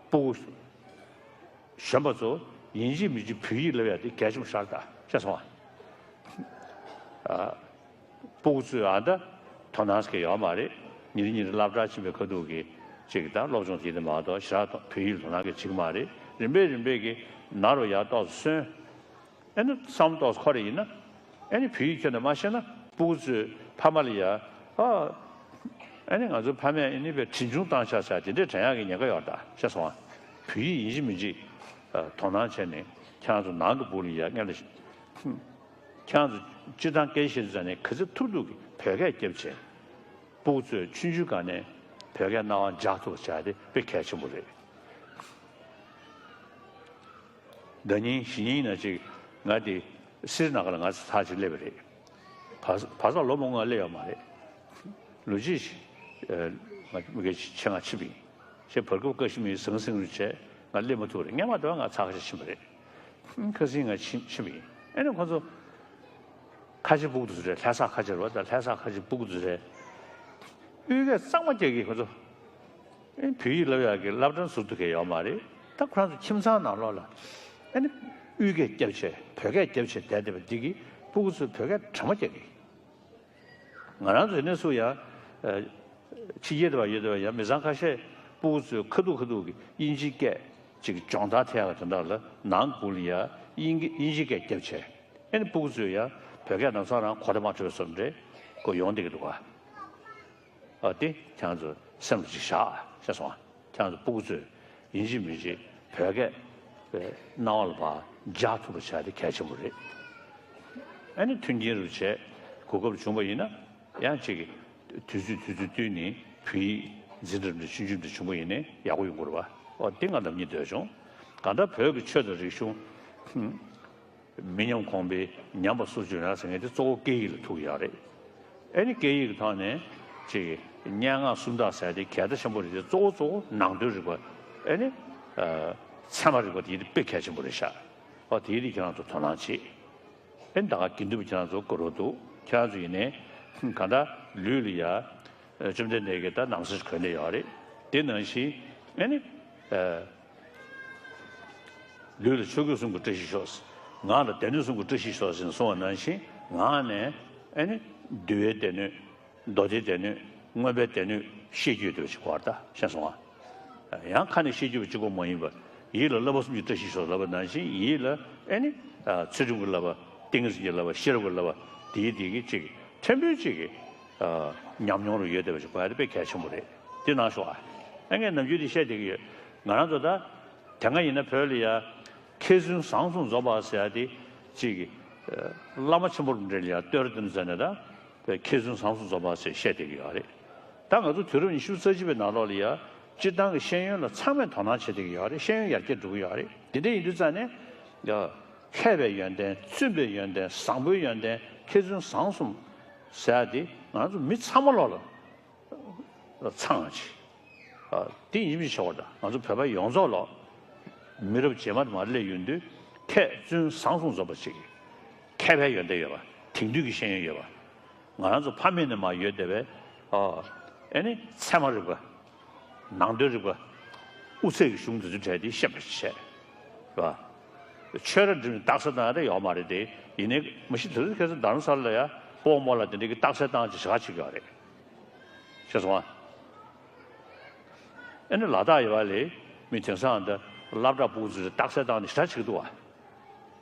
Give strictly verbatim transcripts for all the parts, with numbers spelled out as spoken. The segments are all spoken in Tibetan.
སྤུ་གུ་གཞོན་པ་ཚོ་ཡིན་གཅིག་མིན་གཅིག་བོད་ཡིག་བསླབ་ཡ་དེ་གལ་ཆེན་པོ་ཤར་ད་ཤེས་སོང་ཨ། སྤུ་གུ་ཚོས་ཨ་ད་དོ་སྣང་ཟེར་གྱི་ཡོད་མ་རེད། ཉིན་རེ་ཉིན་རེ་སློབ་གྲྭར་ཕྱིན་པའི་ཁ་ཐུག་གི་ཅིག་ད་སློབ་སྦྱོང་དེ་དེ་མ་གཏོགས་ཞེ་དྲག་བོད་ཡིག་ལ་དོ་སྣང་གི་བྱེད་ཀྱི་མ་རེད། རིམ་པས་རིམ་པས་ཀྱི་ནང་རུ་ཡར་ཏོག་ཙམ་སོན། ཨེ་ནི་བསམ་ཏོག་ཙམ་ཁོ་རེ་ཡིན་ན། ཨེ་ནི་བོད་ཡིག་ཁྱོན་ནས་མ་ཤེས་ན་སྤུ་གུ་ཚོས་ཕ་མ་ལ་ཡ། ཨ། ཨེ་ནི་ང་ཚོའི་ཕ་མས་ཨེ་ནི་བས་གྲི་ཆུང་བཏང་ཤག་ཟེར་དེ་འདྲས་དྲན་ཡག་གི་ཉེན་ཁ་ཡོད་ད་ཤེས་སོང་ཨ། བོད་ཡིག་ཡིན་གཅིག་མིན་གཅིག་ཨ། དོ་སྣང་བྱས་ནས་ཁྱེད་རང་ཚོ་ནང་གི་སྤུ་གུ་ལ་ཡ་སྔོན་ལ། ཁྱེད་རང་ཚོ་སྤྱིར་བཏང་སྐད་ཆ་བཤད་དུས་ཙང་ནས་ག་ཚོད་ཐུབ་ཐུབ་ཀྱིས་བོད་སྐད་རྒྱབ་བྱས། སྤུ་གུ་ཚོས་ཆུང་ཆུང་སྒང་ནས་བོད་སྐད་རྣ་བར་འཇགས་ཐུབ་པ་བྱ་དེ་དཔེ་གལ་ཆེན་པོ་རེད། ཟླ་ཉིན་གཞེས་ཉིན་ཡིན་ན་ཅིག་ང་དེ་སིར་ནང་ལ་ང་ཚོ་ཚར་གཅིག་སླེབས་པ་རེད། བར་བར་ཐག་ལོ་མང་པོ་ང་སླེབས་ཡོད་མ་རེད། ལོ་གཅིག་ང་མི་སྒེར་ཆེད་མངགས་ཕྱིན་པ་ཡིན། ཞེས་བར་སྐབས་བཀའ་ཤི་མི་ཟང་ཟིང་རུ་བྱས་ང་སླེབས་མ་ཐུབ་པ་རེད། སྔན་མ་དེ་བ་ང་ཚར་ཁ་ཤས་ཕྱིན་པ་རེད། ཁ་སང་ང་ཕྱིན་ཕྱིན་པ་ཡིན། ཨེ་ནས་ཁོ་ཚོ་ཁ་ཆེ་སྤུ་གུ་དེ་ཚོ་རེད། ལྷ་ས་ཁ་ཆེ་རེད་བ། ད་ལྷ་ས་ཁ་ཆེ་སྤུ་གུ་དེ་ཚོ་རེད། དབུས་སྐད་གཙང་མ་རྒྱག་གི་ཁོ་ཚོ། ཨེ་བོད་ཡིག་བསླབ་ཡག་གི་སློབ་གྲྭ་ཟུར་དུ་གས་ཡོད་མ་རེད། ད་ཁོ་རང་ཚོ་ཁྱིམ་ཚང་ནང་ལོགས་ལ་ཨེ་ནི་དབུས་སྐད་རྒྱབ་བྱས་བོད་སྐད་རྒྱབ་བྱས་བསྡད་བསྡད་པ་འདི་གིས་སྤུ་གུ་ཚོས་བོད་སྐད་དྲང་མོ་རྒྱག་གི། ང་རང་ཚོ་དེ་ནས་སུ་ཡང་ཕྱི་རྒྱལ་དུ་བ་ཡོད་དུ་བ་ཡང་མི་ཚང་ཁ་ཤས་སྤུ་གུ་ཚོས་ཁ་ཐུག་ཁ་ཐུག་གི་དབྱིན་ཇིའི་སྐད་ཅིག་སྦྱོང་བརྡར་ཐེབས་ཡག་དོན་དག་ལ་ནང་སྒོ་ལ་ཡང་དབྱིན་དབྱིན་ཇིའི་སྐད་རྒྱབ་བྱས་ཨེ་ནི་སྤུ་གུ་ཚོས་ཡང་བོད་སྐད་ནང་ཚང་རང་གོ་བརྡ་མ་འཕྲོད་པའི་བཟོ་འདྲ་གོ་ཡོང་བསྡད་ཀྱི་འདུག་ག་ཨ་དེ་ཁྱེད་རང་ཚོ་སེམས་ལ་ཅིག་བཞག་ཤེས་སོང་ཨ། ཁྱེད་རང་ཚོ་སྤུ་གུ་ཚོས་ཡིན་གཅིག་མིན་གཅིག་བོད་སྐད་རྣ་བ་ལ་ཕར་འཇགས་ཐུབ་པ་བྱ་དེ་གལ་ཆེན་པོ་རེད། ཨ་ནི་མཐུན་རྐྱེན་རུ་བྱས་གོ་སྐབས་བྱུང་བ་ཡིན་ན་ཡང་ཅིག་དུས་ཚོད་དུས་ཚོད་བསྟུན་ནས་བོད་ཡིག་འཛིན་གྲྭ་འདྲ་ཆུང་ཆུང་འདྲ་བྱུང་བ་ཡིན་ནའི་ཡག་པོ་ཡོང་གི་རེད་བ། ཨོ་དེ་ང་ལབ་སྙིང་འདོད་བྱུང་། གང་ལྟར་བོད་ཀྱི་ཆོས་དང་རིག་གཞུང་། མི་ཉམས་གོང་འཕེལ་ཉམས་པ་སོར་ཆུད་ཡོང་ཟེར་མཁན་དེ་གཙོ་བོ་སྐད་ཡིག་ལ་ཐུག་ཡོད་རེད། ཨེ་ནི་སྐད་ཡིག་གི་ཐོག་ནས་ཅིག་སྙན་ངག་སུམ་རྟགས་ཟེར་དེ་གལ་ཆེ་ཆེན་པོ་རེད་དེ་གཙོ་བོ་གཙོ་བོ་ནང་དོན་རིག་པ་ཨེ་ནི་ཚད་མ་རིག་པ་དེ་དཔེ་གལ་ཆེན་པོ་རེད་ཤག་ཨོ་དེ་དེ་ཁྱེད་རང་ཚོ་དོ་སྣང་བྱེད། ཨེ་ནི་ད་ག་དགེ་འདུན་པ་ཁྱེད་རང་ཚོ་དགའ་རོགས་འདུག་ཁྱེད་རང་ཚོ་ཡིན་ནའི་གང་ལྟར་ལུས་ལ་ཡ་བཅོམ་ལྡན་འདས་ཀྱིས་ད་ནང་སེམས་གོས་ནས་ཡོད་རེད། དེ་ནང་བཞིན་ཨེ་ནི། ལུས་ལ་ཆོས་གོས་གསུམ་གྱི་བཀྲ་ཤིས་ཤོག་ངག་ལ་སྡེ་སྣོད་གསུམ་གྱི་བཀྲ་ཤིས་ཤོག་ཟེར་གསུངས་པ་ནང་བཞིན་ངག་ནས་ཨེ་ནི་འདུལ་བའི་སྡེ་སྣོད། མདོ་སྡེའི་སྡེ་སྣོད། མངོན་པའི་སྡེ་སྣོད་ཤེས་རྒྱུད་དུ་ཞིག་བར་ད་ཤེས་སོང་ང་། ཡང་ཁ་ནས་ཤེས་རྒྱུད་པ་གཅིག་པོ་མ་ཡིན་པ། ཡིད་ལ་བསླབ་པ་གསུམ་གྱི་བཀྲ་ཤིས་ཤོག་ལབ་པ་ནང་བཞིན་ཡིད་ལ་ཨེ་ནི། ཚུལ་ཁྲིམས་ཀྱི་བསླབ་པ། ཏིང་ངེ་འཛིན་གྱི་བསླབ་པ། ཤེས་རབ་ཀྱི་བསླབ་པ། དེའི་དེ་གི་གཅིག་ཕྲན་བུ་གཅིག་གི་ཉམས་མྱོང་རུ་ཡོད་བསྡད་པ་ཞིག་དགོས་ཡ་དེ་དཔེ་གལ་ཆེན་པོ་རེད། དེ་གནང་ཤོག་ཨ། ཨ་ངས་ནམ་རྒྱུན་དེ་བཤད་བསྡད་ཀྱི་ཡོད། ང་རང་ཚོ་ད་དེ་སྔ་ཡིན་ན་བོད་ལ་ཡ་མཁས་བཙུན་བཟང་གསུམ་འཛོམས་པ་ཟེར་ཡ་དེ་གཅིག་གི་བླ་མ་ཆེན་པོ་འདྲ་ལ་ཡ་བསྟོད་ར་འདོན་ཟེར་ནས་ད་བོད་མཁས་བཙུན་བཟང་གསུམ་འཛོམས་པ་ཟེར་བཤད་བསྡད་ཀྱི་ཡོད་རེད། ད་ང་ཚོ་དུས་རབས་ཉི་ཤུ་རྩ་གཅིག་པའི་ནང་ལོགས་ལ་ཡ་སྤྱིར་བཏང་གི་ཤེས་ཡོན་ལ་ཚང་མས་དོ་སྣང་བྱེད་བསྡད་ཀྱི་ཡོད་རེད། ཤེས་ཡོན་ཡར་རྒྱས་འགྲོ་གི་ཡོད་རེད། དེ་འདྲ་ཡིན་དུས་ཙང་ནས་ཡ་མཁས་པའི་ཡོན་ཏན། བཙུན་པའི་ཡོན་ཏན། བཟང་པོའི་ཡོན་ཏན། མཁས་བཙུན་བཟང་གསུམ་ཟེར་ཡ་དེ་ང་ཚོ་མི་ཚང་མ་ལོག་ལ་ཚང་བ་ཅིག་དེ་ཡིན་མིན་ཆེ་བ་དང་ང་ཚོ་བོད་པ་ཡོངས་རྫོགས་ལོག་མི་རབས་རྗེས་མ་དུ་མར་སླེབས་ཡོང་དུས་མཁས་བཙུན་བཟང་གསུམ་འཛོམས་པ་ཅིག་མཁས་པའི་ཡོན་ཏན་ཡོད་པ། དེང་དུས་ཀྱི་ཤེས་ཡོན་ཡོད་པ། ང་རང་ཚོ་ཕ་མེས་ནས་མར་ཡོད་བསྡད་པའི་ཨ་ཨེ་ནི་ཚད་མ་རིག་པ། ནང་དོན་རིག་པ། དབུ་ཚད་ཀྱི་གཞུང་དེ་ཚོའི་གྲས་དེ་ཤེས་པ་ཞིག་བྱས། རེད་བ། ཆོས་ར་འབྲི་ནས་རྟགས་གསལ་བཏང་ཡ་དེ་ཡོག་མ་རེད་དེ། ཡིན་ནའི་མ་གཞི་དེ་ཚོ་ཁ་སང་རྡ་རམ་ས་ལ་ཡ་སྤོ་བོ་རྨོ་ལགས་དེ་འདྲ་གི་རྟགས་གསལ་བཏང་ཅིག་ཞེ་དྲག་བྱེད་ཀྱི་ཡོད་རེད། ཤེས་སོང་ཨ། ཨེ་ནི་ལ་དྭགས་ཡོད་པ་ལས་མི་དེང་སང་འདི་སློབ་གྲྭ་སྤུ་གུ་ཚོས་རྟགས་གསལ་བཏང་ནས་ཞེ་དྲག་བྱེད་ཀྱི་འདུག་བ།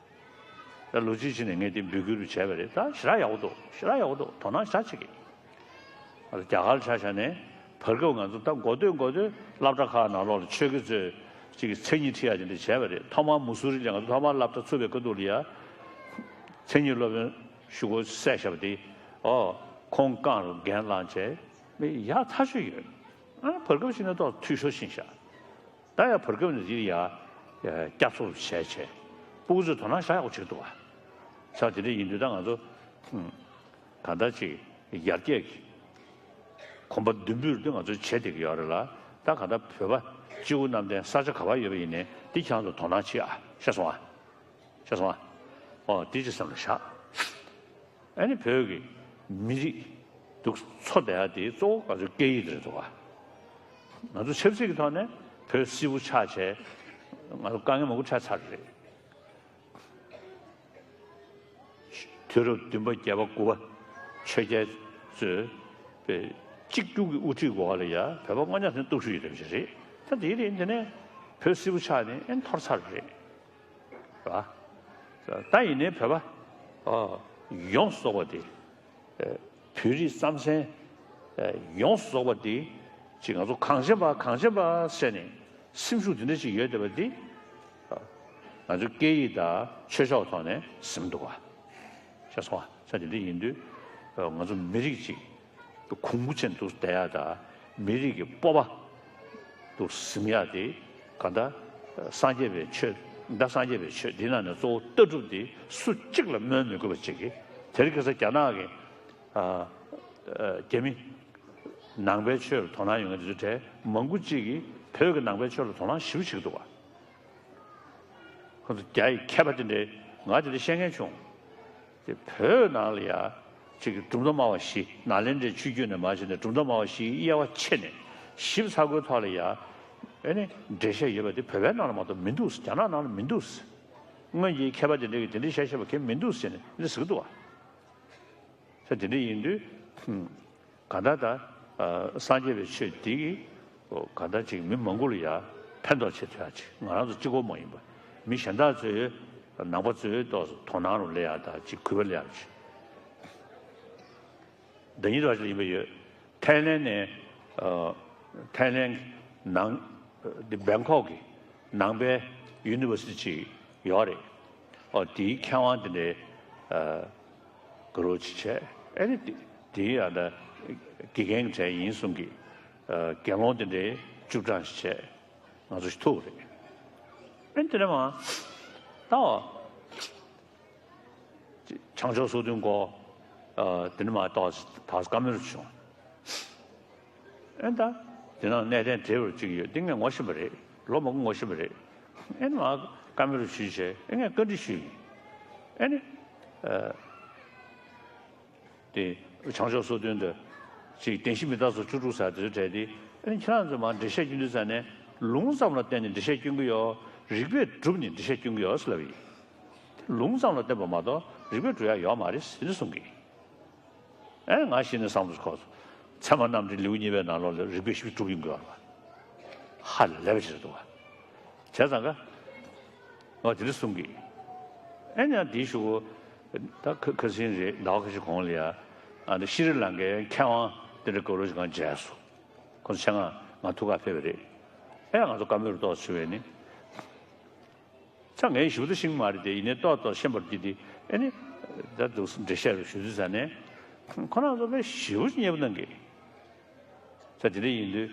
ད་ལོ་གཅིག་ཕྱིན་ནས་ངས་དེ་འབོད་སྐུལ་བྱས་པ་རེད། ད་ཞེ་དྲག་ཡག་པོ་འདུག་ཞེ་དྲག་ཡག་པོ་འདུག་དོ་སྣང་ཞེ་དྲག་བྱེད་ཀྱི། རྒྱ་གར་ཆ་བཞག་ནས་བར་སྐབས་ང་ཚོ་ད་འགོ་སྟོད་འགོ་སྟོད་སློབ་གྲྭ་ཁག་ནང་ལོགས་ལ་ཆོས་དགེ་ཚོས་ཅིག་གི་མཚན་ཉིད་ཁྲིད་ཡ་དེ་འདྲ་བྱས་པ་རེད། ཐོག་མར་མུ་སུ་རི་ལ་ང་ཚོ་ཐོག་མར་སློབ་གྲྭ་ཚུགས་པའི་སྐབས་དུས་ལ་ཡ། མཚན་ཉིད་སློབ་དཔོན་ཞུ་སྒོ་བསད་བཞག་པ་དེ། ཨོ། ཁོང་རྐང་རུ་འགན་བླངས་བྱས། མི་ཡག་ཐག་ཆོད་ཡོད། ཨ་བར་སྐབས་ཤིག་ན་ཏོག་འཐུས་ཤོར་ཕྱིན་ཤག་ད་ཡང་བར་སྐབས་ནས་འདིར་ཡ་བསྐྱར་གསོ་བྱས་བྱས། སྤུ་གུ་ཚོས་དོ་སྣང་ཞེ་དྲག་ཡག་པོ་བྱེད་ཀྱི་འདུག་བ། ས་དེ་འདྲ་ཡིན་དུས་ད་ང་ཚོ་གང་ལྟར་ཅིག་ཡར་རྒྱས་ཀྱི་གོམ་པ་མདུན་སྤོས་དེ་ང་ཚོས་བྱེད་བསྡད་ཀྱི་ཡོད་རེད་ལ། ད་གང་ལྟར་བོད་པ་སྤྱི་བོ་གནམ་བསྟན་ས་ཆ་ག་པར་ཡོད་པ་ཡིན་ནའི་འདི་ཁྱེད་རང་ཚོ་དོ་སྣང་བྱེད་ཨ། ཤེས་སོང་ཨ། ཤེས་སོང་ཨ། ཨོ་འདི་ཅིག་སེམས་ལ་བཞག་ཨ་ནི་བོད་ཀྱི་མི་རིགས་འདུག་འཚོ་བསྡད་ཡ་དེ་གཙོ་བོ་ང་ཚོའི་སྐད་ཡིག་དེ་རེད་འདུག་ག་ང་ཚོ་ཆབ་སྲིད་ཀྱི་ཐོག་ནས་ བོད་སིལ་བུ་ཆགས་བྱས་ང་ཚོ་དཀའ་ངལ་མང་པོ་འཕྲད་ཚར་རེད། དུས་རབས་བདུན་པ་བརྒྱད་པ་དགུ་པ་ཆོས་རྒྱལ་ཚོས་པའི་གཅིག་གྱུར་གྱི་དབུ་ཁྲིད་འོག་ལ་ཡ་བོད་པ་དངོས་གནས་དེ་སྟོབས་ཤུགས་ཡོད་པ་ཞིག་རེད། ད་དེའི་རིང་དེ་ནས་བོད་སིལ་བུ་ཆགས་ནས་ཨེ་འཐོར་ཚར་རེད། རེད་བ། ད་ཡིན་ནའི་བོད་པ་ཨ་ཡོངས་སུ་རྫོགས་པ་དེ་ཨ་བོད་རིགས་རྩམ་ཟན་ཨ་ཡོངས་སུ་རྫོགས་པ་དེ་ཅིག་ང་ཚོ་གངས་ཅན་པ་གངས་ཅན་པ་ཟེར་ནས་སེམས་ཤུགས་དེ་འདྲ་ཅིག་ཡོད་བསྡད་པ་འདི་ཨ་ང་ཚོ་སྐད་ཡིག་དང་ཆོས་ཕྱོགས་ཐོག་ནས་ཟིན་འདུག་བ། ཤེས་སོང་བ། ས་དེ་འདྲ་ཡིན་དུས་ཨ་ང་ཚོ་མི་རིགས་ཅིག་གོང་བུ་ཅན་དུ་བསྡད་ཡ་དང་མི་རིགས་ཀྱི་སྤོབས་པ་དུ་ཟིན་ཡ་དེ་ག་ད་སངས་རྒྱས་པའི་ཆོས་ད་སངས་རྒྱས་པའི་ཆོས་འདི་ནང་ནས་གཙོ་བོ་ལྟ་གྲུབ་དེ་སུ་གཅིག་ལ་སྨོན་མི་དགོས་པ་ཅིག་གིས། དེ་རིང་ཁ་སང་རྒྱ་ནག་གི་ཨ་ཨ་རྒྱ་མི་ནང་པའི་ཆོས་ལ་དོ་སྣང་ཡོད་མཁན་དེ་ཚོའི་གྲས་མང་པོ་ཅིག་གིས་བོད་ཀྱི་ནང་པའི་ཆོས་ལ་དོ་སྣང་ཞེ་པོ་བྱེད་ཀྱི་འདུག་བ། ཁོ་ཚོ་རྒྱ་ཡི་མཁས་པ་དེ་འདྲས་ང་དེ་འདྲ་བཤད་མཁན་བྱུང་། དེ་བོད་ནང་ལ་ཡ་ཅིག་གི་གྲུབ་མཐའ་སྨྲ་བ་བཞི་ནཱ་ལེནྡྲའི་ཆོས་བརྒྱུད་ནས་མར་བྱས་ནས་གྲུབ་མཐའ་སྨྲ་བ་བཞིའི་དབྱེ་བ་ཕྱེ་ནས་ཞིབ་ཚགས་པོའི་ཐོག་ལ་ཡ་ཨེ་ནི་འགྲེལ་བཤད་ཡོད་པ་དེ་བོད་པའི་ནང་ལ་མ་གཏོགས་མི་འདུག་རྒྱ་ནག་ནང་ལ་མི་འདུག་སྔོན་གྱི་མཁས་པ་དེ་འདྲས་ཀྱིས་དེ་འདྲས་བཤད་བཤད་པ་གལ་མི་འདུག་ཟེར་ནས་འདི་ཟེར་གི་འདུག་བ། ས་དེ་འདྲ་ཡིན་དུས། གང་ལྟར་ད་ཨ་སངས་རྒྱས་པའི་ཆོས་འདི་གིས་གང་ལྟར་ཅིག་མི་མང་པོ་ལ་ཡ་ཕན་ཐོགས་བྱེད་ཐུབ་ཡ་ཅིག་ང་རང་ཚོ་གཅིག་པོ་མ་ཡིན་པ་མི་གཞན་དག་ཚོས་ནང་པ་ཚོའི་ཐོག་དོ་སྣང་རུ་སླེབས་ཡ་དང་ཅིག་གུས་པ་སླེབས་ཡ་ཅིག་འདི་ཉིད་ར་ཅིག་ཡིན་པ་ཡོད། ཐའི་ལན་ནས་ཨ་ཐའི་ལན་ནང་འདི་བེང་ཁོག་གི་ནང་པའི་ཡུ་ནི་ཝར་སི་ཊི་ཅིག་ཡོད་རེད། ཨོ་དེའི་མཁས་དབང་དེ་འདྲའི་ཨ་དགའ་རོགས་ཅིག་བྱས། ཨེ་ནི་དེ་དེའི་ཨ་ད་དགེ་རྒན་གྱི་གྲས་ཡིན་གསུང་གི་ཨ་དགེ་སློང་དེ་འདྲའི་བཅུ་གྲངས་ཤིག་བྱས་ང་ཚོ་ཞིག་ཐུག་རེད། ཨེ་ནི་དེ་འདྲ་མ་ད་བྱང་ཕྱོགས་སོ་བདུན་སྐོར་ཨ་དེ་འདྲ་མ་ཏོག་ཙམ་བཀའ་མོལ་བྱུང་། ཨེ་ད། དེ་ནང་གནས་བརྟན་བགྲེས་པར་གཅིག་ཡོད་འདི་ངས་ངོ་ཤེས་པ་རེད། ལོ་མང་པོ་ངོ་ཤེས་པ་རེད། ཨེ་ནི་མ་བཀའ་མོལ་ཞུས་བྱས་ཨེ་ངས་བཀའ་འདྲི་ཞུས་ཡིན། ཨེ་ནི། ཨ། དེ་བྱང་ཕྱོགས་སོ་བདུན་དུ་ཅིག་བདེན་བཞི་མི་རྟག་སོགས་བཅུ་དྲུག་ཟེར་དེ་ཚོའི་གྲས་དེ་ཨེ་ནི་ཁྱེད་རང་ཚོས་མ་འགྲེལ་བཤད་སྐྱོན་དུས་ཙ་ནས་ལུང་ཙམ་ལ་བརྟེན་ནས་འགྲེལ་བཤད་སྐྱོན་གྱི་ཡོད། རིགས་པས་སྒྲུབ་ནས་འགྲེལ་བཤད་སྐྱོན་གྱི་ཡོད་ཟེར་ལབ་ཡིན། ལུང་ཙམ་ལ་བརྟེན་པ་མ་གཏོགས་རིགས་པས་སྒྲུབ་ཡ་ཡོད་མ་རེད་ཟེར་ནས་གསུང་གི། ཨེ་ང་ཤི་ནས་བསམ་བློ་ཁོག་སོང་། ཚད་མ་རྣམ་འགྲེལ་ལེའུ་གཉིས་པའི་ནང་ལོགས་ལ་རིགས་པས་ཞིབ་སྒྲུབ་ཡོང་གི་ཡོད་རེད་བ། ཧ་ལས་པ་ཞིག་རེད་འདུག་བ། བྱས་ཙང་ཀ། ང་དེ་འདྲ་གསུང་གི། ཨེ་ནས་འདིའི་གཞུག་གུ། ད་ཁ་ཁ་སང་རེད་ཟླ་བ་ཁ་ཤས་གོང་ལ་ཡ། ཨ་འདི་ཤི་རི་ལང་ཀའི་མཁས་དབང་དེ་འདྲ་དགའ་རོགས་ཤིག་ང་མཇལ་སོང་། ཁོ་ཚོ་ཆེད་མངགས་ང་ཐུག་ག་ཕེབས་པ་རེད། ཨེ་ང་ཚོ་བཀའ་མོལ་ཏོག་ཙམ་ཞུ་བས་ནི། ཚ་ངས་ཞིབ་ཏུ་ཤེས་ཀྱི་མ་རེད་དེ་ཡིན་ནའི་ཏོག་ཏོག་ཤེས་པར་གྱིས་ཏེ་ཨེ་ནི། ད་འདུག་འགྲེལ་བཤད་རུ་ཞུ་དུས་ཙ་ནས། ཁོ་རང་ཚོ་དཔེ་ཞེ་པོ་ཅིག་མཉེས་པོ་གནང་གི། ཚ་དེ་འདྲ་ཡིན་དུས།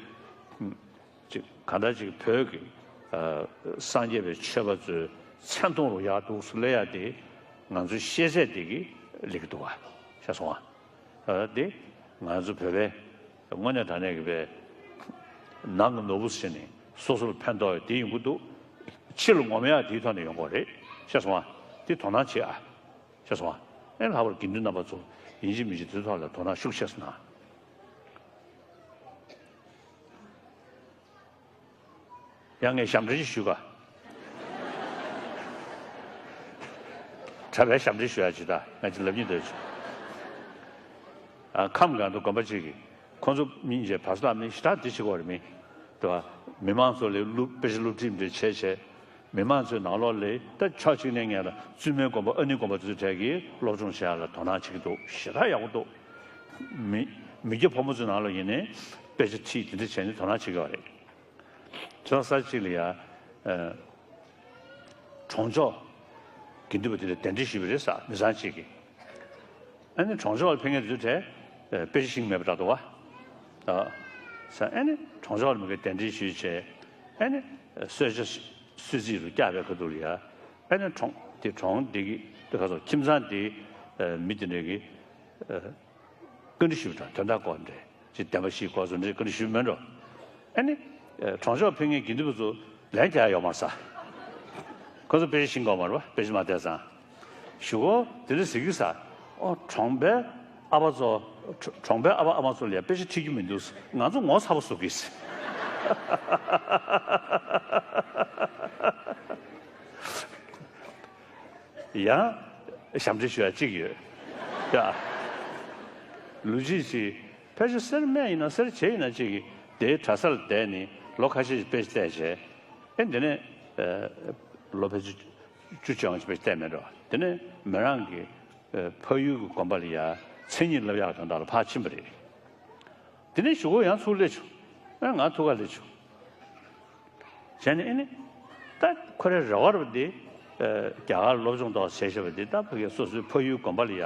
ཅིག་གང་ལྟར་ཅིག་བོད་ཀྱི་ཨ་སངས་རྒྱས་པའི་ཆོས་པ་ཚོའི་མཚན་མཐོང་རུ་ཡག་འདུག་སུ་སླེབས་ཡ་དེ་ང་ཚོའི་ཤེས་ཚད་དེ་གི་སླེབས་ཀྱི་འདུག་བ། ཤེས་སོང་ང་། ཨ་དེ་ང་ཚོ་བོད་པའི་དངོས་གནས་དྲང་གནས་ཀྱི་པའི་ནང་གི་ནོར་བུ་ཟེར་ནས་སོ་སོ་ལ་ཕན་ཐོགས་ཡོད་དེ་ཡོང་གི་འདུག་ཕྱི་ལ་ངོམ་ཡག་དེའི་ཐོག་ནས་ཡོང་གི་རེད། ཤེས་སོང་ང་། དེ་དོ་སྣང་བྱེད་ཨ། ཤེས་སོང་ང་། ཨེ་ལྷག་པར་དགེ་འདུན་རྣམ་པ་ཚོ་ཡིན་གཅིག་མིན་གཅིག་དེ་ཚོ་ཐོག་ལ་དོ་སྣང་ཤུགས་ཆེ་གནང་། ཡང་ངས་ཞབས་འདྲེན་ཞུ་ག་གྲྭ་པའི་ཞབས་འདྲེན་ཞུ་ཡ་ཅིག་ད་ང་ཅིག་ལབ་སྙིང་འདོད་བྱུང་། ཨ་ཁམས་གང་དུ་དགོན་པ་གཅིག་གིས་ཁོང་ཚོ་སྙིང་རྗེ་བར་སླབ་ནི་ཞེ་དྲག་འདི་བྱེད་དགོས་རེད་མི། དེ་བ། མི་མང་ཚོ་ལ་སློབ་དཔེ་ཆ་སློབ་ཁྲིད་འདྲ་བྱས་བྱས། མི་མང་ཚོའི་ནང་ལོགས་ལ་ད་ཕྱོགས་གཅིག་ནས་ངས་ལ་བཙུན་མའི་དགོན་པ་ཨ་ནི་དགོན་པ་དེ་ཚོའི་གྲས་ཀྱིས་སློབ་སྦྱོང་བྱེད་ཡ་ལ་དོ་སྣང་བྱེད་ཀྱི་འདུག་ཞེ་དྲག་ཡག་པོ་འདུག་མི་མི་སྐྱ་ཕོ་མོ་ཚོའི་ནང་ལོགས་ཡིན་ནའི་དཔེ་ཆ་ཁྲིད་དེ་འདྲ་བྱས་ནས་དོ་སྣང་བྱེད་ཀྱི་ཡོད་རེད། ཚོ་ས་གཅིག་ལ་ཡ། ཨ། གྲོང་ཆོག་དགེ་འདུན་པ་དེ་འདྲ་གདན་འདྲེན་ཞུས་པ་རེད་ས་མི་ཚང་གཅིག་གིས། ཨ་ནི་གྲོང་ཆོག་ལ་ཕེབས་མཁན་དེ་ཚོའི་གྲས་དཔེ་ཆ་ཤེས་ཀྱི་མེད་པ་འདྲ་འདུག་བ། ཨ། ས་ཨ་ནི་གྲོང་ཆོག་ལ་མི་གི་གདན་འདྲེན་ཞུས་བྱས། ཨ་ནི་གསོལ་ཇ་གསོལ་ཚིགས་རུ་བཀྱག་པའི་ཁ་ཐུག་ལ་ཡ། ཨ་ནི་གྲོང་དེ་གྲོང་དེ་གི་དེ་ག་སོ་ཁྱིམ་ཚང་དེ་མི་དེ་འདྲ་གི། བཀའ་འདྲི་ཞུས་པ་དང་དོན་དག་སྐོར་འདྲ་ཅིག་བདེན་པ་ཞིག་སྐོར་སོགས་འདྲ་བཀའ་འདྲི་ཞུས་མེད་འགྲོ། ཨ་ནི། གྲོང་ཆོག་ཕེབས་མཁན་དགེ་འདུན་པ་ཚོ་ལན་རྒྱག་ཡོད་མ་རེད་ས། ཁོ་ཚོ་དཔེ་ཆ་ཤེས་ཀྱི་ཡོད་མ་རེད་པ་དཔེ་ཆ་མ་བལྟས་ཙང་། གཞུག་གུ་དེ་འདྲ་ཟེར་གྱི་ས། ཨོ་གྲོང་པའི་ཨ་ཕ་ཚོ། གྲོང་པའི་ཨ་ཕ་ཨ་མ་ཚོ་ལ་ཡ་དཔེ་ཆ་ཁྲིད་རྒྱུ་མི་འདུག་ང་ཚོ་ངོ་ཚ་པོ་བཟོ་གི་ཟེར། ཡང་ཞབས་འདྲེན་ཞུ་ཡ་གཅིག་ཡོད། ཡ། ལོ་རྒྱུས་ཅིག་ཕལ་ཆེར་གསེར་སྨད་ཡིན་ན་གསེར་བྱེས་ཡིན་ན་གཅིག་གིས་དེའི་གྲྭ་སར་བསྡད་ནས་ལོ་ཁ་ཤས་ཤིག་དཔེ་ཆ་བལྟས་བྱས། ཨེ་འདི་ནས་ལོ་ཕལ་ཆེར་བཅུ་བཅོ་ལྔ་ཅིག་དཔེ་ཆ་བལྟས་མེད་འགྲོ། དེ་ནས་མི་རང་གི་ཕ་ཡུལ་གྱི་དགོན་པ་ལ་ཡ་མཚན་ཉིད་བསླབ་ཡག་དོན་དག་ལ་ཕར་ཕྱིན་པ་རེད། དེ་ནས་གཞུག་གུ་ཡང་ཚུར་སླེབས་བྱུང་། ཨེ་ང་ཐུག་ག་སླེབས་བྱུང་། བྱས་ནས་ཨེ་ནི། ད་ཁོ་རའི་རེ་བ་རེད་པ་འདི། རྒྱ་གར་སློབ་སྦྱོང་ཏོག་ཙམ་བྱས་བཞག་པ་འདི་ད་ཕ་གིའི་སོ་སོའི་ཕ་ཡུལ་དགོན་པ་ལ་ཡ་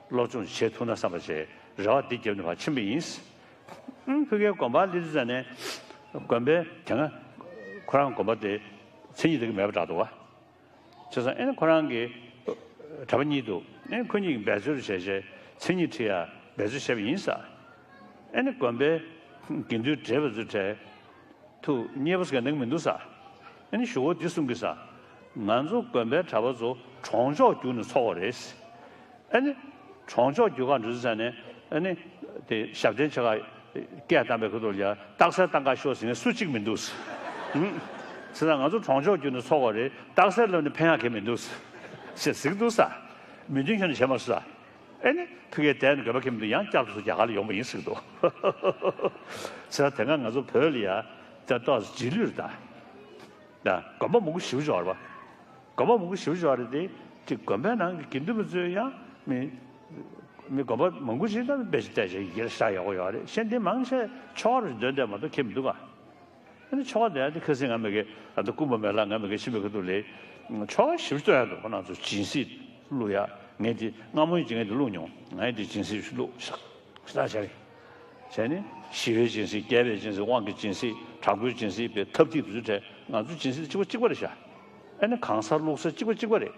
སློབ་སྦྱོང་བྱེད་ཐུབ་ན་བསམ་པ་བྱས་རེ་བ་འདི་བརྒྱབ་ནས་ཕར་ཕྱིན་པ་ཡིན། ཨང་ཕ་གིའི་དགོན་པར་སླེབས་དུས་ཙམ་ནས་དགོན་པའི་དེ་སྔ་ཁོ་རང་དགོན་པ་དེ་མཚན་ཉིད་དེ་ག་མེད་པ་འདྲ་འདུག་བ། བྱས་ཙང་ཨེ་ནི་ཁོ་རང་གི་གྲྭ་པ་གཉིས་འདུག་ཨེ་ཁོ་གཉིས་ཀྱིས་འབད་རྩོལ་བྱས་བྱས་མཚན་ཉིད་ཁྲིད་ཡ་འབད་རྩོལ་བྱས་པ་ཡིན་ས། ཨེ་ནི་དགོན་པའི་དགེ་འདུན་བགྲེས་པ་ཚོའི་གྲས་ཐུགས་མཉེས་པོ་ཟེར་ག་གནང་མི་འདུག་ས། ཨེ་ནི་གཞུག་གུ་འདི་གསུང་གི་ས། ང་ཚོ་དགོན་པའི་གྲྭ་པ་ཚོ་གྲོང་ཆོག་བརྒྱུགས་ནས་འཚོགས་པ་རེད། ཨ་ནི། གྲོང་ཆོག་བརྒྱུད་ག་འགྲོ་དུས་ཙམ་ནས་ཨ་ནི། དེ་ཞབས་བརྟན་ཆེ་ཁག་སྐད་བཏང་པའི་ཁ་ཐུག་ལ་ཡ་རྟགས་གསལ་བཏང་ག་ཤོག་ཟེར་མཁན་སུ་གཅིག་མི་འདུག་ཧུམ། བྱས་ཙང་ང་ཚོ་གྲོང་ཆོག་བརྒྱུད་ནས་འཚོགས་པ་རེད། རྟགས་གསལ་ལབ་ནས་ཕན་ཡག་གི་མི་འདུག་ཞེས་ཟེར་གི་འདུག་ས། མི་མཐུན་ཁྱོན་ནས་བྱས་མ་སོང་ས། ཨ་ནི་ཕ་གིར་བསྡད་ནས་དགོན་པ་ཁེ་མི་འདུག་ཡང་བསྐྱར་དུ་རྒྱ་གར་ལ་ཡོང་པ་ཡིན་ཟེར་གི་འདུག་བྱས་ཙང་དེ་སྔ་ང་ཚོ་བོད་ལ་ཡ་དེ་ཏོག་ཙམ་རྗེས་ལུས་རེད་ད། ད་དགོན་པ་མང་པོ་ཞེ་པོ་ཅིག་ཡོད་རེད་པ། དགོན་པ་མང་པོ་ཞེ་པོ་ཅིག་ཡོད་རེད་དེ། ཅིག་དགོན་པའི་ནང་གི་དགེ་འདུན་པ་ཚོས་ཡང་མི་མི་དགོན་པ་མང་པོ་ཞིག་ད་དཔེ་ཆ་བལྟས་བྱས་ཡར་ཤག་ཡག་པོ་ཡོད་རེད། གཞན་དེ་མང་ཆེ་ཆོ་ག་རུ་འདོན་བསྡད་མ་གཏོགས་ཁྱད་མི་འདུག་ག་ཨ་ནི་ཆོ་ག་འདོན་ཡ་དེ་ཁ་སང་ང་མ་གི་ཨ་ད་སྐུ་འབུམ་མེ་ལགས་ང་མ་གི་ཕྱིན་པའི་ཁ་ཐུག་ལ་ཆོ་ག་ཞེ་པོ་ཅིག་སྟོན་ཡ་འདུག་ཁོ་རང་ཚོ་སྦྱིན་སྲེག་བླུག་ཡ། ངས་དེ་སྔ་མོ་ཡིན་ཅིག་ངས་དེ་བླུག་མྱོང་། ངས་དེ་སྦྱིན་སྲེག་བླུག་ཤག་ཤ་སྟག་བྱས། བྱས་ནས་ཞི་བའི་སྦྱིན་སྲེག་སྐྱེས་པའི་སྦྱིན་སྲེག་དབང་གི་སྦྱིན་སྲེག་དྲག་པོའི་སྦྱིན་སྲེག་པའི་ཐབས་ཐིག་དེ་ཚོ་བྲལ། ང་ཚོ་སྦྱིན་སྲེག་གཅིག་པ་གཅིག་པ་རེད་ཤག་ཨ་ནི་གང་ཟག་བླུག་ས་གཅིག་པ་གཅིག་པ་རེད།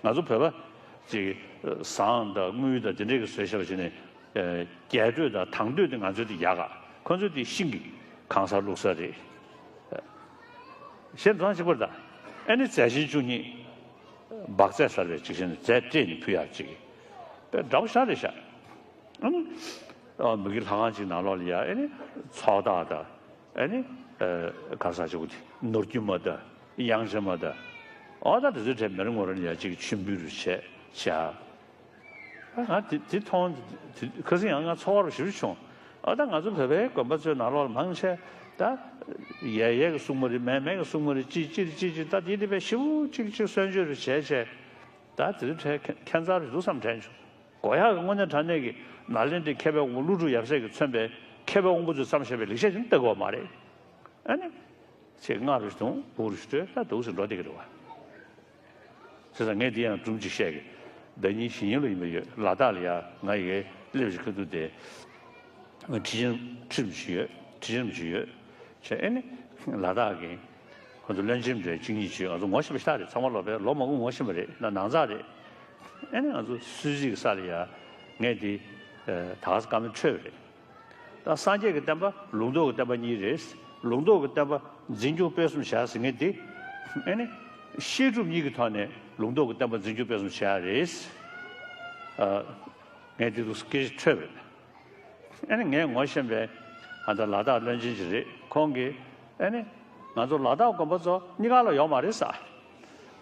ང་ཚོ་བོད་པ་ཅིག་ཟངས་དང་དངུལ་དང་དེ་འདྲས་ཀྱི་བཟོས་བཞག་པ་བྱས་ནས་རྒྱས་སྤྲོས་དང་དང་སྤྲོས་དེ་ང་ཚོའི་དེ་ཡག་ག་ཁོ་ཚོའི་དེ་ཤིང་གི་གང་ཟག་བླུག་ས་རེད། གཞན་ཚང་གཅིག་པ་རེད་ད། ཨ་ནི་རྫས་ཆེན་བཅུ་གཉིས་འབག་རྫས་ཟེར་བའི་ཅིག་བྱས་ནས་རྫས་སྤྲད་ནས་ཕུལ་ཡག་ཅིག་དཔེ་འདྲ་པོ་ཤ་རེད་ཤག་ཨ་ནི། ཨ་མ་གི་ལྷ་ཁང་ཅིག་ནང་ལོགས་ལ་ཡ་ཨ་ནི་ཚོགས་བདག་དང་ཨ་ནི་ཨ་ག་ས་ཅིག་གོ་དེ་ནོར་རྒྱུན་མ་དང་དབྱངས་ཅན་མ་དང་། ཨོ་ད་དེ་ཚོའི་གྲས་མི་རེ་ངོ་རེ་ལ་ཡ་ཅིག་མཆོད་འབུལ་རུ་བྱས་བྱས། ཨ་ང་དེ་དེ་མཐོང་དེ་ཁ་སང་ཡང་ང་ཚོར་བ་ཞེ་པོ་བྱུང་། ཨོ་ད་ང་ཚོ་བོད་པའི་དགོན་པ་ཚོའི་ནང་ལོགས་ལ་མང་ཆེ་ད་ཡས་ཡས་ཀྱི་གསུང་མ་རེད། མས་མས་ཀྱི་གསུང་མ་རེད། ཅི་ཅི་རེད་ཅི་ཅི་ད་དེ་དེ་བས་ཞེ་པོ་ཅིག་ཅིག་གསོལ་མཆོད་རུ་བྱས་བྱས། ད་དེ་ཚོའི་གྲས་ཁྱད་མཚར་རེད་འདུག་བསམ་དྲན་བྱུང་། དགོས་ཡག་གི་དངོས་གནས་དྲང་གནས་ཀྱི་ནཱ་ལེནྡྲའི་མཁས་པའི་དབང་པོ་ཀླུ་སྒྲུབ་ཡབ་སྲས་ཀྱིས་མཚོན་པའི་མཁས་པའི་དབང་པོ་ཚོས་བརྩམས་བཞག་པའི་ལེགས་བཤད་ཅིག་ལྟ་དགོས་མ་རེད། ཨ་ནི། ཚེ་སྔ་རུ་ཞིག་དང་བུ་རུ་ཞིག་སྤྲོད་ད་འདུག་སེ་འགྲོ་བསྡད་ཀྱི་རེད་བ། བྱས་ཙང་ངས་འདི་ཡང་སྒྲུང་ཅིག་བཤད་ཀྱི། ཟླ་ཉིན་གཞེས་ཉིན་ལོ་ཡིན་པ་ཡོད། ལ་དྭགས་ལ་ཡ་ང་ཡི་གེ་སླེབས་ཤིག་ཁ་ཐུག་དེ། ཁྲི་ཆེན་ཁྲི་རིན་པོ་ཆེ་ཡོད། ཁྲི་ཆེན་རིན་པོ་ཆེ་ཡོད། བྱས་ཨེ་ནི། ལ་དྭགས་ཀྱི། ཁོ་ཚོ་བློན་ཆེན་འདྲ་གཅིག་གཉིས་ཅིག་ཡོད། ང་ཚོ་ངོ་ཤེས་པ་ཤ་སྟག་རེད། ཚང་མ་ལོ་པའི་ལོ་མང་པོ་ངོ་ཤེས་པ་རེད། ན་ནང་ཚགས་རེད། ཨེ་ནི་ང་ཚོ་སུད་སི་གི་ས་ལ་ཡ། ངས་འདི། ད་ག་ས་བཀའ་མོལ་འཕྲོད་པ་རེད། ད་སངས་རྒྱས་ཀྱི་བསྟན་པ་ལུང་རྟོགས་ཀྱི་བསྟན་པ་གཉིས་རེད། ལུང་རྟོགས་ཀྱི་བསྟན་པ་འཛིན་སྐྱོང་སྤེལ་གསུམ་བྱ་ཟེར་མཁན་དེ། ཨེ་ནི། བཤད་སྒྲུབ་གཉིས་ཀྱི་ཐོག་ནས་ལུང་རྟོགས་ཀྱི་བསྟན་པ་འཛིན་སྐྱོང་སྤེལ་གསུམ་བྱ་ཡ་རེད། ཨ། ངས་དེ་དུས་སྐད་ཆ་འཕྲོད་པས། ཨེ་ནི་ངས་ངོ་ཤེས་པའི་ཨ་ད་ལ་དྭགས་བློན་ཆེན་ཅིག་རེད། ཁོང་གིས་ཨེ་ནི་ང་ཚོ་ལ་དྭགས་དགོན་པ་ཚོ་གཉིས་ཀ་ལ་ཡོད་མ་རེད་ས།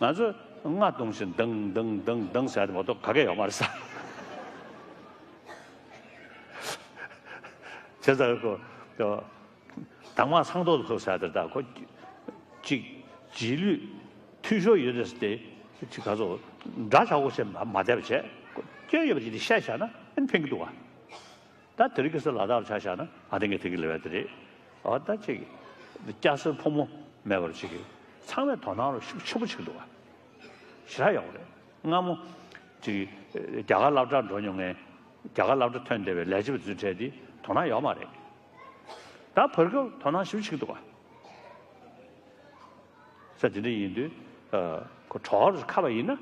ང་ཚོས་རྔ་བརྡུངས་ཤིང་ལྡང་ལྡང་ལྡང་ལྡང་ཟེར་ཡ་དེ་མ་གཏོགས་ག་གེ་ཡོད་མ་རེད་ས། བྱས་ཙང་ཁོ། དྭངས་མ་སངས་རྟོགས་ལ་ཕེབས་ཟེར་དེ་དག་ཁོ། གཅིག་རྗེས་ལུས་འཐུས་ཤོར་ཡོད་དེ་ཟེར་ཏེ། གཅིག་ག་ཚོད་འདྲ་ཆགས་པོ་བྱས་མ་མ་བསྡད་པ་བྱས། སྐྱོན་ཡོད་པ་དེ་དེ་བཤད་བཞག་ན་ཨེ་ནི་ཕན་གྱི་འདུག་ག་ད་དེ་རིང་ཁ་སང་ལ་དྭགས་ལ་ཆ་བཞག་ན་ཨ་ཏི་ངས་དེ་གི་ལས་བ་དེ་རེད། ཨ་ད་ཅིག་སྐྱ་སེར་ཕོ་མོ་མེད་པར་ཅིག་གི་ཚང་མས་དོ་སྣང་རོ་ཤུགས་ཆེན་པོ་བྱེད་ཀྱི་འདུག་ག་ཞེ་དྲག་ཡག་པོ་རེད། སྔ་མོ་ཅིག་རྒྱ་གར་སློབ་གྲྭར་འགྲོ་མྱོང་མཁན། རྒྱ་གར་སློབ་གྲྭ་ཐོན་བསྡད་པའི་ལས་བྱེད་པ་ཚོའི་གྲས་དེ་དོ་སྣང་ཡོད་མ་རེད། ད་བར་སྐབས་དོ་སྣང་ཞེ་པོ་བྱེད་ཀྱི་འདུག་ག་ས་དེ་འདྲ་ཡིན་དུས། ཁོ་གྲོགས་རུ་ཁ་བ་ཡིན་ན།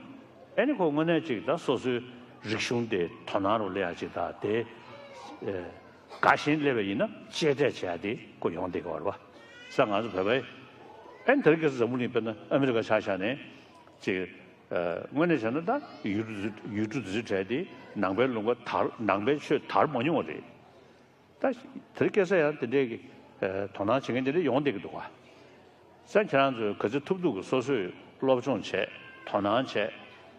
ཨེ་ནི་ཁོ་དངོས་གནས་ཅིག་ད་སོ་སོའི་རིག་གཞུང་དེ་དོ་སྣང་རུ་སླེབས་ཡ་ཅིག་ད་དེ། དགའ་ཞེན་སླེབས་པ་ཡིན་ན་གཅེས་སྤྲས་བྱེད་ཡ་དེ་ཁོ་ཡོང་བསྡད་ཀྱི་ཡོད་རེད་བ། ས་ང་ཚོ་བོད་པའི། ཨེ་ནི་དེ་རིང་ཁ་སང་འཛམ་བུ་གླིང་དཔེར་ན་ཨ་མི་རི་ཀ་ཆ་བཞག་ནས། ཅིག་དངོས་གནས་བྱས་ན་ད་ཡུལ་གྲུ་ཡུལ་གྲུ་དེ་ཚོའི་གྲས་དེ་ནང་པའི་ལུང་པ་དར། ནང་པའི་ཆོས་དར་མ་མྱོང་བ་རེད། ད་དེ་རིང་ཁ་སང་ཡང་དེ་འདྲའི་གི་ དོ་སྣང་བྱེད་མཁན་དེ་འདྲ་ཡོང་བསྡད་ཀྱི་འདུག་ག་ས་ཁྱེད་རང་ཚོས་ག་ཚོད་ཐུབ་ཐུབ་ཀྱིས་སོ་སོས་སློབ་སྦྱོང་བྱས། དོ་སྣང་བྱས།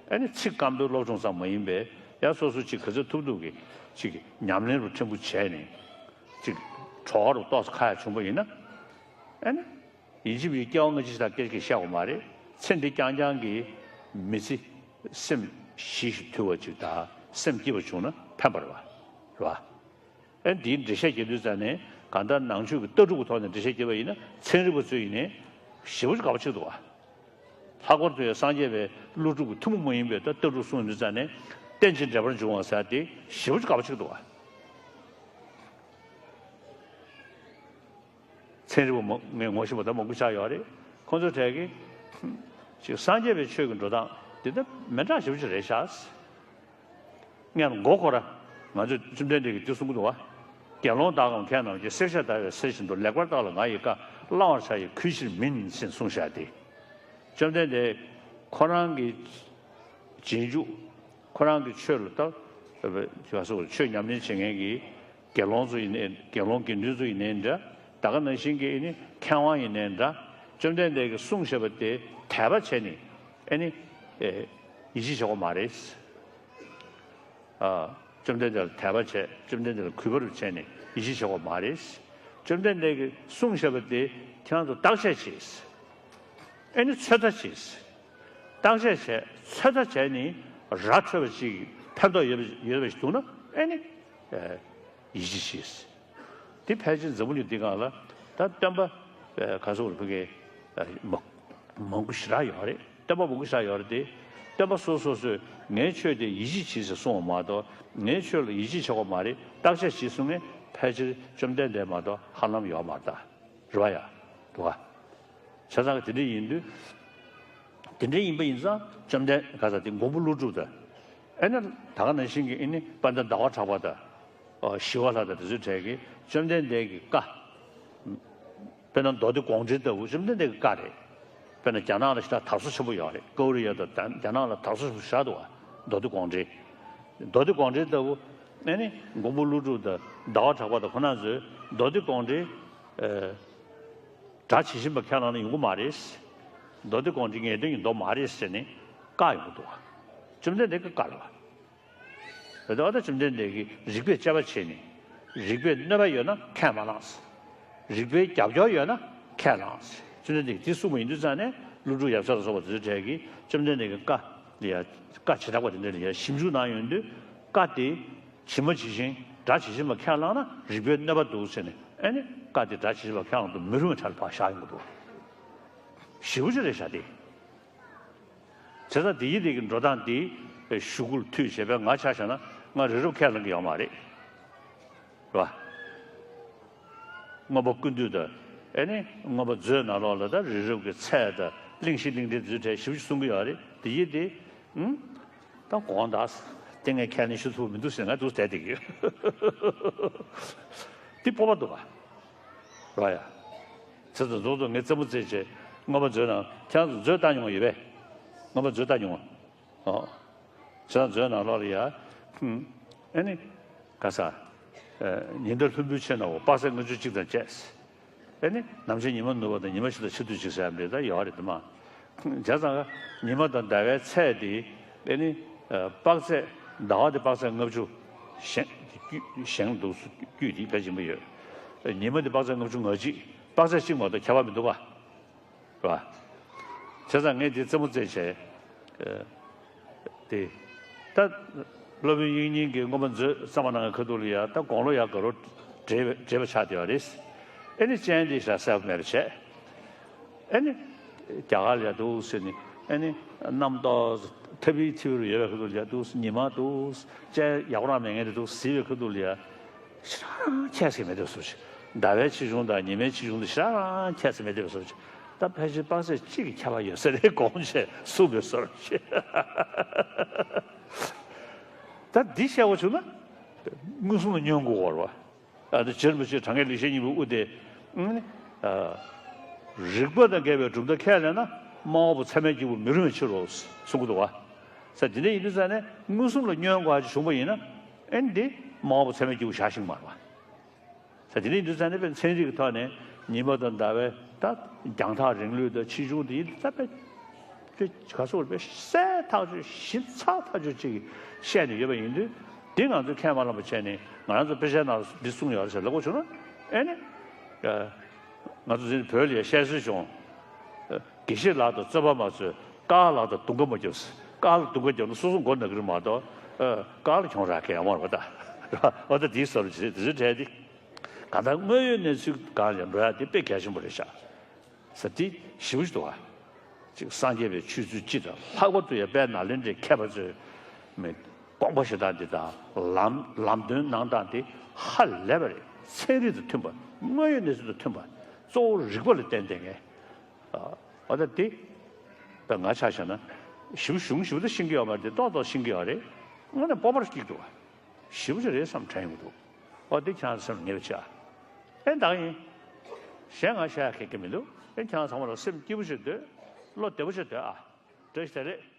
ཨ་ནི་ཚིག་སྐམ་པོའི་སློབ་སྦྱོང་ཙམ་མ་ཡིན་པའི་ཡང་སོ་སོ་ཅིག་ག་ཚོད་ཐུབ་ཐུབ་ཀྱིས་ཅིག་ཉམས་ལེན་རུ་ཕྲན་བུ་བྱས་ནས་ཅིག་གྲོགས་རུ་ཏོག་ཙམ་ཁ་ཡག་བྱུང་པ་ཡིན་ན། ཨ་ནི་ཡིན་གཅིག་མིན་གཅིག་སྐྱེ་བ་སྔ་ཕྱི་ཞེ་དྲག་སྐད་ཆ་བཤད་དགོས་མ་རེད། ཚེ་འདི་རྐྱང་རྐྱང་གི་མི་ཚེ་སེམས་ཞི་ཞིང་དུལ་བ་ཅིག་དང་སེམས་སྐྱིད་པ་བྱུང་ན་ཕན་པ་རེད་བ། རེད་བ། ཨེ་འདིའི་འགྲེལ་བཤད་རྒྱག་དུས་ཙ་ནས་གང་ལྟར་ནང་ཆོས་ཀྱི་ལྟ་གྲུབ་ཀྱི་ཐོག་ནས་འགྲེལ་བཤད་རྒྱབ་པ་ཡིན་ན་ཚན་རིག་པ་ཚོས་ཡིན་ནའི་ཞེ་པོ་ཅིག་དགའ་པོ་བྱེད་ཀྱི་འདུག་བ། ལྷག་པར་དུ་ཡང་སངས་རྒྱས་པའི་ཀླུ་སྒྲུབ་ཀྱི་ཐུན་མོང་མ་ཡིན་པའི་ད་ལྟ་གྲུབ་གསུངས་དུས་ཙ་ནས་རྟེན་ཅིང་འབྲེལ་པར་འབྱུང་བ་ཟེར་དེ་ཞེ་པོ་ཅིག་དགའ་པོ་བྱེད་ཀྱི་འདུག་བ། ཚན་རིག་པ་མང་ངས་ངོ་ཤེས་པ་ད་མང་པོ་ཆགས་ཡོད་རེད། ཁོང་ཚོའི་གྲས་ཀྱིས་ཅིག་སངས་རྒྱས་པའི་ཆོས་ཀྱི་འགྲོ་སྟངས་འདི་ལྟ་མི་འདྲ་ཞེ་པོ་ཅིག་རེད་ཤག་སྔོན་མགོ་འཁོར་ར། ང་ཚོས་བཅོམ་ལྡན་འདས་ཀྱིས་འདི་གསུང་གི་འདུག་བ། དགེ་སློང་དག་གམ་མཁས་རྣམས་ཀྱིས། བསྲེགས་བཅད་བརྡར་བའི་གསེར་བཞིན་དུ། ལེགས་པར་བརྟགས་ལ་ང་ཡི་བཀའ། བླང་བར་བྱ་ཡི་གུས་ཕྱིར་མིན། ཞེས་གསུངས་བཞག་སྟེ། བཅོམ་ལྡན་འདས་ཁོ་རང་གི་རྗེས་འཇུག་ཁོ་རང་གི་ཆོས་ལ་ལྟ། བ་སོགས་ཆོས་ཉམས་ལེན་བྱེད་མཁན་གྱི་དགེ་སློང་ཚོ་ཡིན་ནའི་དགེ་སློང་དགེ་འདུན་ཚོ་ཡིན་ནའི་འདྲ། ད་ག་ནང་བཞིན་གྱི་ཨེ་ནི་མཁས་དབང་ཡིན་ནའི་འདྲ། བཅོམ་ལྡན་འདས་ཀྱིས་གསུངས་བཞག་པ་དེ་དད་པ་བྱས་ནས་ཨེ་ནི་ཡིད་ཆེས་བྱེད་དགོས་མ་རེད། བཅོམ་ལྡན་འདས་ལ་དད་པ་བྱས། བཅོམ་ལྡན་འདས་ལ་གུས་པ་རུ་བྱས་ནས་ཡིད་ཆེས་བྱེད་དགོས་མ་རེད། བཅོམ་ལྡན་འདས་ཀྱིས་གསུངས་བཞག་པ་དེ་ཁྱེད་རང་ཚོ་བརྟག་དཔྱད་བྱས། ཨེ་ནི་ཚོད་ལྟ་བྱས། བརྟག་དཔྱད་བྱས་ཚོད་ལྟ་བྱས་ནས་ར་འཕྲོད་པ་ཅིག་ཕན་ཐོགས་ཡོད་པ་ཡོད་པ་ཞིག་འདུག་ན་ཨེ་ནི་ཡིད་ཆེས་བྱས། དེ་ཕལ་ཆེར་འཛམ་བུ་གླིང་འདི་སྒང་ལ་ད་སྟོན་པ་ག་ཚོད་རེད་ཕ་གི་མང་པོ་ཞེ་དྲག་ཡོད་རེད། སྟོན་པ་མང་པོ་ཞེ་དྲག་ཡོད་རེད་དེ། སྟོན་པ་སོ་སོ་སོས་ངའི་ཆོས་དེ་ཡིད་ཆེས་བྱེད་ཟེར་གསུངས་པ་མ་གཏོགས་ངའི་ཆོས་ལ་ཡིད་ཆེས་བྱེད་དགོས་མ་རེད། བརྟག་དཔྱད་བྱེད་གསུང་མཁན་ཕལ་ཆེར་བཅོམ་ལྡན་འདས་མ་གཏོགས་ཧ་ལམ་ཡོད་མ་རེད་ད། རེད་བ་ཡ། འདུག་ག་བྱས་ཙང་དེ་འདྲ་ཡིན་དུས། དེ་འདྲ་ཡིན་པ་ཡིན་ཙང་བཅོམ་ལྡན་ག་ས་དེ་མགོན་པོ་ཀླུ་སྒྲུབ་དང་། ཨེ་ནི་ད་ག་ནང་བཞིན་གྱི་ཨེ་ནི་དཔལ་ལྡན་ཟླ་བ་གྲགས་པ་དང་། ཨོ་ཞི་བ་ལྷ་དང་དེ་ཚོའི་གྲས་ཀྱིས་བཅོམ་ལྡན་འདས་ཀྱི་བཀའ། དཔེར་ན་མདོ་སྡེ་དགོངས་འགྲེལ་ལྟ་བུ་བཅོམ་ལྡན་འདས་ཀྱི་བཀའ་རེད། དཔེར་ན་རྒྱ་ནག་ལ་ཞེ་དྲག་དར་སོ་ཆེན་པོ་ཡོད་རེད། ཀོ་རི་ཡ་དང་རྒྱ་ནག་ལ་དར་སོ་ཆེན་པོ་ཞེ་དྲག་འདུག་ག་མདོ་སྡེ་དགོངས་འགྲེལ། མདོ་སྡེ་དགོངས་འགྲེལ་ལྟ་བུ། ཨེ་ནི་མགོན་པོ་ཀླུ་སྒྲུབ་དང་ཟླ་བ་གྲགས་པ་དང་ཁོང་རྣམ་ཚོས་མདོ་སྡེ་དགོངས་འགྲེལ། སྒྲ་ཇི་བཞིན་པ་ཁས་བླངས་ན་ཡོང་གི་མ་རེད། མདོ་སྡེ་དགོངས་འགྲེལ་ངེས་དོན་གྱི་མདོ་མ་རེད་ཟེར་ནས་བཀག་ཡོང་གི་འདུག་ག་བཅོམ་ལྡན་འདས་ཀྱིས་བཀག་རེད་བ། རེད་དོ། ད་བཅོམ་ལྡན་འདས་ཀྱིས་རིགས་པས་དཔྱད་པ་བྱས་ནས། རིགས་པས་གནོད་པ་ཡོད་ན་ཁས་མ་བླངས། རིགས་པའི་རྒྱབ་སྐྱོར་ཡོད་ན་ཁས་བླངས། བཅོམ་ལྡན་འདས་ཀྱིས་དེ་གསུངས་པ་ཡིན་དུས་ཙང་ནས་ཀླུ་སྒྲུབ་ཡབ་སྲས་ལ་སོགས་པ་དེ་ཚོའི་གྲས་ཀྱིས་བཅོམ་ལྡན་འདས་ཀྱི་བཀའ་ལ་ཡ། བཀའ་བྱེ་བྲག་པ་དེ་འདྲ་ལ་ཡ་ཞིབ་འཇུག་གནང་ཡོང་དུས་བཀའ་དེ་ཇི་མ་ཇི་བཞིན་སྒྲ་ཇི་བཞིན་པ་ཁས་བླངས་ན་རིགས་པའི་གནོད་པ་འདུག་ཟེར་ནས་ཨེ་ནི་བཀའ་དེ་སྒྲ་ཇི་བཞིན་པ་ཁས་བླངས་དུ་མི་རུང་བའི་གྲས་ལ་ཕར་བཞག་ཡོང་གི་འདུག་ཞེ་པོ་ཅིག་རེད་ཤག་དེ། བྱས་ཙང་དེ་ཡི་དེ་གི་འགྲོ་སྟངས་དེ་གཞུག་གུ་ལ་མཐུད་བྱས་པས་ང་ཆ་བཞག་ན་ང་རི་རབ་ཁས་ལེན་གི་ཡོད་མ་རེད། རེད་བ། མངོན་པ་ཀུན་བཏུས་དང་ཨེ་ནི་མངོན་པ་མཛོད་ནང་ལོགས་ལ་ད་རི་རབ་ཀྱི་ཚད་དང་གླེང་གཞི་གླེང་ཕྲན་དེ་ཚོའི་གྲས་ཞིབ་ཞིབ་གསུང་གི་ཡོད་རེད། དེ་ཡི་དེ་ཨང་། ད་དགོངས་དག་དེ་ངས་ཁས་ལེན་ཞུ་ཐུབ་མི་འདུག་ཟེར་ང་འདུག་བསྡད་བསྡད་ཀྱི་ཡོད། དེ་སྤོབས་པ་འདུག་ག་རེད་བ་ཡ། ཚེ་ཚེ་རྫོགས་རྫོགས་ངས་རྩེད་མོ་རྩེད་བྱས་མངོན་པ་མཛོད་ནང་ཁྱེད་རང་ཚོ་མཛོད་བལྟ་མྱོང་བ་ཡོད་པས། མངོན་པ་མཛོད་བལྟ་མྱོང་བ། ཨོ། ཁྱེད་རང་མཛོད་ནང་ལོགས་ལ་ཡ། ཨེ་ནི། ག་ས། ཉི་ཟླ་ལྷུན་པོའི་ཕྱེད་ནང་འོ་དཔག་ཚད་ལྔ་བཅུ་གཅིག་དང་བཅས། ཨེ་ནི། ནམ་ཕྱེད་ཉི་མ་ནུབ་པ་དང་ཉི་མ་ཕྱེད་དང་ཕྱེད་དུས་གཅིག་ཟེར་ཡ་མེད་ད་ཡོད་རེད་དེ་མ། བྱས་ཙང་ཉི་མ་དང་ཟླ་བའི་ཚད་དེ། ཨེ་ནི། དཔག་ཚད་ཟླ་བ་དེ་དཔག་ཚད་ལྔ་བཅུ། གཞན་གཞན་འདུག་དཀྱུས་དེ་ཕལ་ཆེན་པོ་ཡོད། ཉི་མ་དེ་དཔག་ཚད་ལྔ་བཅུ་ང་གཅིག་དཔག་ཚད་གཅིག་མ་གཏོགས་ཁྱད་པར་མི་འདུག་ག་རེད་བ། བྱས་ཙང་ངས་འདི་རྩེད་མོ་རྩེད་བྱས། དེ། ད། སློབ་དཔོན་དབྱིག་གཉེན་གྱིས་མངོན་པ་མཛོད་བརྩམས་པ་གནང་བའི་ཁ་ཐུག་ལ་ཡ་ད་དགུང་ལོ་ཡ་ག་རོ་བགྲེས་བགྲེས་པ་ཆགས་བསྡད་པ་རེད། ཨེ་ནི་སྤྱན་འདི་ཞག་གསལ་པོ་མེད་པ་བྱས། ཨེ་ནི། རྒྱ་གར་ལ་ཡ་འདུག་ཟེར་ནས་ཨེ་ནི། གནམ་ཏོག་ཐ་བི་ཐི་བི་རུ་ཡོད་པའི་ཁ་ཐུག་ལ་ཡ་འདུག་ཉི་མ་འདུག་སྤྱན་ཡག་པོ་རང་མེད་མཁན་དེ་འདུག་གཟིགས་པའི་ཁ་ཐུག་ལ་ཡ། ཞེ་དྲག་ཁྱད་ཟིག་མེད་པའི་བཟོ་ཅིག་ཟླ་བའི་ཆེ་ཆུང་དང་ཉི་མའི་ཆེ་ཆུང་དེ་ཞེ་དྲག་ཁྱད་ཟིག་མེད་པའི་བཟོ་ཅིག་ད་ཕལ་ཆེར་དཔག་ཚད་གཅིག་གི་ཁྱད་པར་ཡོད་ས་རེད་དགོངས་བྱས་གསུངས་པའི་བཟོ་ཅིག་ད་འདི་བཤད་པ་བྱུང་ན། མངོན་སུམ་ལ་བསྙོན་དགོས་པ་རེད་བ། ཨ་ད་རྗེ་རིན་པོ་ཆེ་དྲང་ངེས་ལེགས་བཤད་སྙིང་པོའི་དབུ་དེ། ཨ། རིགས་པ་དང་འགལ་བའི་གྲུབ་མཐའ་ཁས་ལེན་ན་སྨྲ་བ་པོ་ཚད་མའི་སྐྱེས་བུ་མི་རུང་བའི་ཕྱིར་རོ་གསུང་གི་འདུག་བ། ས་དེ་འདྲ་ཡིན་དུས་ཙང་ནས་མངོན་སུམ་ལ་བསྙོན་དགོས་ཅིག་བྱུང་པ་ཡིན་ན། ཨེ་འདི་སྨྲ་བ་པོ་ཚད་མའི་སྐྱེས་བུ་བཞག་ཤིང་མ་རེད་བ། ད་དེ་འདྲ་ཡིན་དུས་ཙང་ནས་དཔེ་ཚན་རིག་གི་ཐོག་ནས་ཉི་མ་དང་ཟླ་བའི་ད་རྒྱང་ཐག་རིང་ལུས་དང་ཆེ་ཆུང་དེ་ཡིན་ད་དཔེ་དཔེ་ག་སོགས་དཔེ་གསལ་ཐག་ཆོད་ཞིབ་ཚགས་ཐག་ཆོད་ཅིག་བཤད་ནས་ཡོད་པ་ཡིན་དུས། དེ་ང་ཚོས་ཁས་མ་བླངས་པ་བྱས་ནས་ང་རང་ཚོ་དཔེ་ཆའི་ནང་འདི་གསུངས་ཡོད་རེད་ཟེར་ལབ་དགོས་བྱུང་ན། ཨེ་ནི། ང་ཚོ་འཛིན་བོད་ལ་བཤད་སྲོལ་བྱུང་། དགེ་བཤེས་ལགས་དང་རྩོད་པ་མ་རྩོད། ཀར་ལགས་དང་རྡུང་ཁ་མ་རྒྱབ། ཀར་ལ་རྡུང་ཁ་རྒྱབ་ན་སོ་སོ་མགོ་ན་གི་རེད་མ་གཏོགས། ཀར་ལ་གྱོང་རག་གི་ཡོད་མ་རེད་པ་ད། འོ་ད་དེའི་བཟོ་འདྲ་ཞིག་རེད། དེ་ཚོའི་གྲས་དེ་གང་ལྟར་དངོས་ཡོད་གནས་ཚུལ་སྒང་ལ་འགྲོ་ཡ་དེ་དཔེ་གལ་ཆེན་པོ་རེད་ཤག་ཟེར། དེ་ཞེ་པོ་ཞིག་འདུག་བ། ཅིག་སངས་རྒྱས་པའི་ཆོས་ཚུལ་སྤྱི་དང་ལྷག་པར་དུ་ཡང་དཔལ་ནཱ་ལེནྡྲའི་མཁས་པ་ཚོས་མི་དགོངས་པ་བཞེས་སྟངས་འདི་དང་ལམ་ལམ་སྟོན་གནང་སྟངས་འདི་ཧ་ལས་པ་རེད། ཚན་རིག་དང་མཐུན་པ། དངོས་ཡོད་གནས་ཚུལ་དང་མཐུན་པ། གཙོ་བོ་རིག་པ་ལ་བརྟེན་བསྡད་མཁན། འོ་ད་དེ་ད་ང་ཆ་བཞག་ན་ཞེ་པོ་གཞུང་ཞེ་པོ་ད་ཤེས་ཀྱི་ཡོད་མ་རེད། དེ་ཏོག་ཏོག་ཤེས་ཀྱི་ཡོད་རེད། དངོས་གནས་སྤོབས་པ་སྐྱེ་གི་འདུག་བ། ཞེ་པོ་ཅིག་རེད་བསམ་དྲན་ཡོང་གི་འདུག་འོ་དེ་ཁྱེད་རང་སེམས་ལ་ངེས་པ་བྱས་ཨ། ཨེ་ད་ཡིན། གཞན་ང་བཤད་ཡ་གང་ཡང་མི་འདུག་ཨེ་ཁྱེད་རང་ཚང་མ་ལ་སེམས་སྐྱིད་པོ་བྱས་སྡོད། བློ་བདེ་པོ་བྱས་སྡོད་ཨ། བཀྲ་ཤིས་བདེ་ལེགས།